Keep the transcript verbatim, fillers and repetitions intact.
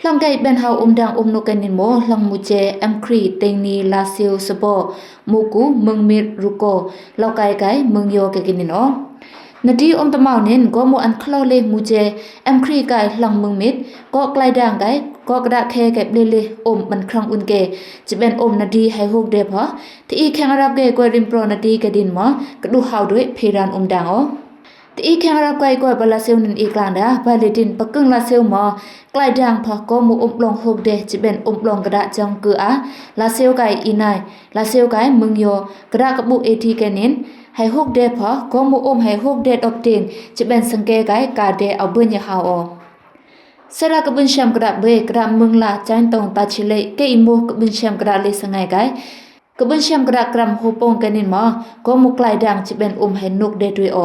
หลัง แก แบน ฮาว อึม ดัง อึม โนก แก นิน โม หลัง มู แจ แอม ครี เตง นี ลาเซล สะบอ มู กู มืง มีด รู โก ลาว กาย แก มืง ยอ แก แก นิน โอ นาดี อึม ตะเมา นิน กอ มู อัน คลอ เลห มู แจ แอม ครี แก หลัง มืง มีด กอ กลาย ดัง แก กอ กระดาษ แค แก เบล เลห อึม บัน ครัง อึน แก แจ แบน อึม นาดี แฮะ โฮก แด พอ ที อี แคง อารับ แก กอย ริม ปรอ นาดี แก ดิน มอ กาดูห ฮาว โดย เพดาน อึม ดัง โอ ที อี แคง อารับ แก กอย บอ ลาเซล นิน อี กลาง ดา บาย เล ดิน ปะ กึง ลาเซล มอ กลาย ดัง พอ กอ มู อึม บลอง โฮก แด แจ แบน อึม บลอง กระดาษ จอง กือ อา ลาเซล แก อี นาย ลาเซล แก มืง ยอ กระดาษ กาบู เอ ที แก นิน แฮะ โฮก แด พอ กอ มู อึม แฮะ โฮก แด ดอ เตณ แจ แบน ซังเก แก กา แด อาว เบณ ยา ฮาว โอ เซ ลา กาบึน แชม กระดาษ เบ กระดาษ มืง ลา จาย ตอง ตา เช เล แก อี มูห กาบึน แชม กระดาษ เล สะแง แก กาบึน แชม กระดาษ กรัม โฮ โปง แก นิน มอ กอ มู กลาย ดัง แจ แบน อึม แฮะ โฮก แด โดย โอ